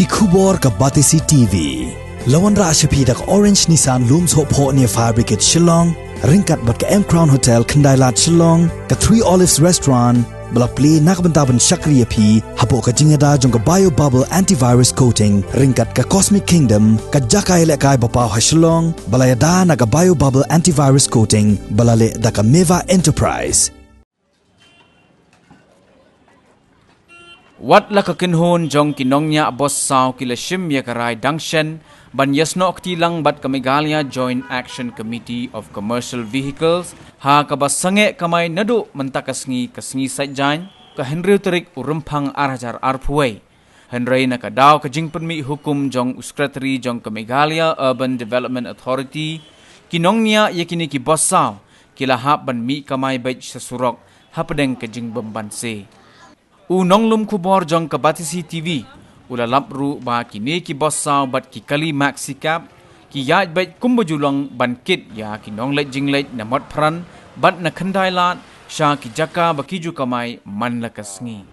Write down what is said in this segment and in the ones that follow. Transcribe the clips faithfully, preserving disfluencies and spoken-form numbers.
Ki khubor ka Batesi T V. La wanrah sha phi da ka Orange Nissan Lum Sohphoh near Fire Brigade Shillong, ryngkat bad ka M Crown Hotel Khyndailad Shillong, ka Three Olives Restaurant, ba la plie na ka bynta ban shakri ïa phi hapoh ka jingïada jong ka Bio Bubble Antivirus Coating, ryngkat ka Cosmic Kingdom, ka jaka ïalehkai ba paw ha Shillong, ba la ïada na ka Bio Bubble Antivirus Coating, ba la leh da ka Meva Enterprise. Wat la ka kynhun jong ki nongñiah bos saw ki la shim ïa ka rai dang shen ban ïasnoh kti lang bad ka Meghalaya Joint Action Committee of Commercial Vehicles ha kaba sangeh kamai naduh mynta ka sngi, ka sngi Saitjaiñ, ka hynriew tarik u Rymphang ar hajar arphew wei. Hynrei na ka daw ka jingpynmih hukum jong u Secretary jong ka Meghalaya Urban Development Authority, ki nongñiah ïa kine ki bos saw ki la hap ban mih kamai beit sha surok hapdeng ka jingbymbanse. U nonglum khubor jong ka Batesi T V u la lap ruh ba kine ki bos saw bad ki kali maxi cab ki ïaid beit kumba ju long ban kit ïa ki nongleit jingleit na Motphran bad na Khyndailad sha ki jaka ba ki ju kamai man la ka sngi.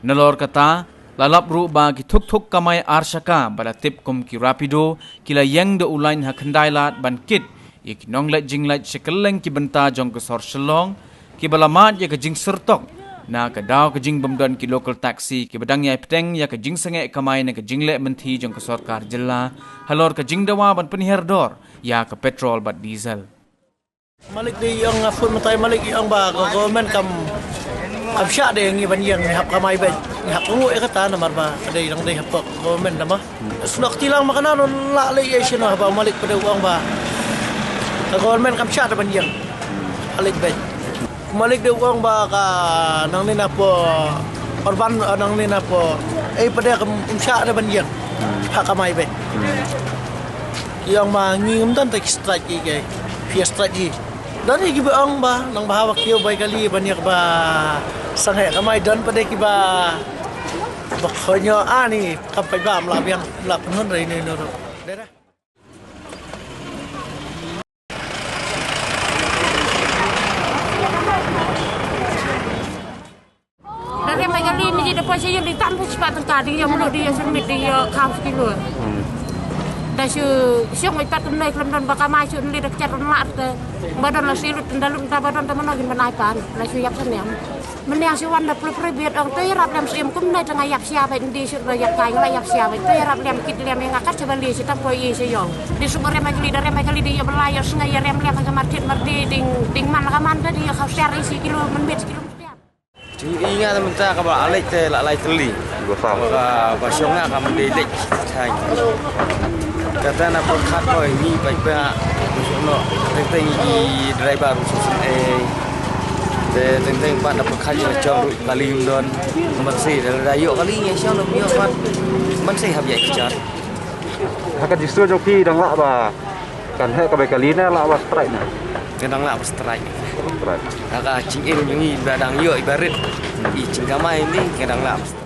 Nalor kata, la lap ruh ba ki thuk thuk kamai ar shaka ba la tip kum ki Rapido ki la ïeng da u lain ha Khyndailad ban kit ïa ki nongleit jingleit sha kylleng ki bynta jong ka sor Shillong, kiba la mad ïa ka jingsyrtok na ka daw ka jingbymdon ki local taxi kiba dang ïai bteng ïa ka jingsangeh kamai na ka jingleh mynthi jong ka sorkar jylla halor ka jingdawa ban pynhiar dor ïa ka petrol bad diesel. Malik dei ïong, nga phone mynta ïa Malik ïong ba ka government kam, kam shah de ngi ban ïeng, ngi hap kamai beit, ngi hap ngu ïa kata namar ba ka dei dang dei hapoh government namar. Snoh kti lang ma ka na non la leh ïa sino ba Malik pade u ong ba ka government kam shah de ban ïeng. Malik beit. Malik de u ong ba ka nangne na po urban, eh, nangne na po, eh, pade kam, kam shah de ban ïeng. Ha kamai beit. Ïong ma ngi ngam don te ki strike ki ke. Phi strike ki. Don ki ba ong ba nang ba hawa kiew bai kali ban ïa ba sangeh kamai don pade ki ba ba khonyo ani kam pai ba mla biang mla pynhun rei ne no. Da rem ai kali ni da poi sha ïing di tam phi spah tyngka di ïa mluh di ïa syrmit di ïa khaw shi kilo. Da shu shong ai pat kumne khlem don ba kamai shu nli da kchat run lah te. Ba don la shi lut da lut da ba don da mano kin ban ai pan. La shu ïap sha niam. Mynne shu wan da plu plu biat ong te ïarap lem siem kumne te nga ïap sia bait ndi shu da ïap kai nga la ïap sia bait te ïarap lem kit lem ïa nga kat sha bali shi tam poi ïa sha ïong. Di shu ba rem ai kali da rem ai kali di ïa bala ïa sngai ïa rem lem ka mar tit mar di ding ding man la ka man te di ïa khaw ser ïa shi kilo mynmiet shi kilo. Jingïohi nga te mynta kaba la leit te la lai tylli. Ba shong nga kam dei leit thaiñ. Kata na pyrkhat ko ngi bai ba shong no teng teng i driver u sosien e. Te teng teng ba na pyrkhat ïa la jong ruh kali ym don. Mynta da ïoh kali ïa shong no ïoh pat. Mynta hap ïa ki jot. Ha ka jingsngew jong phi dang lah ba kan heh ka bai kali ne lah ba strike ne? Kan dang lah ba strike. Strike. Ha ka jingim jong ngi ba dang ïoh i barit. I jingkamai ni kan dang lah ba strike.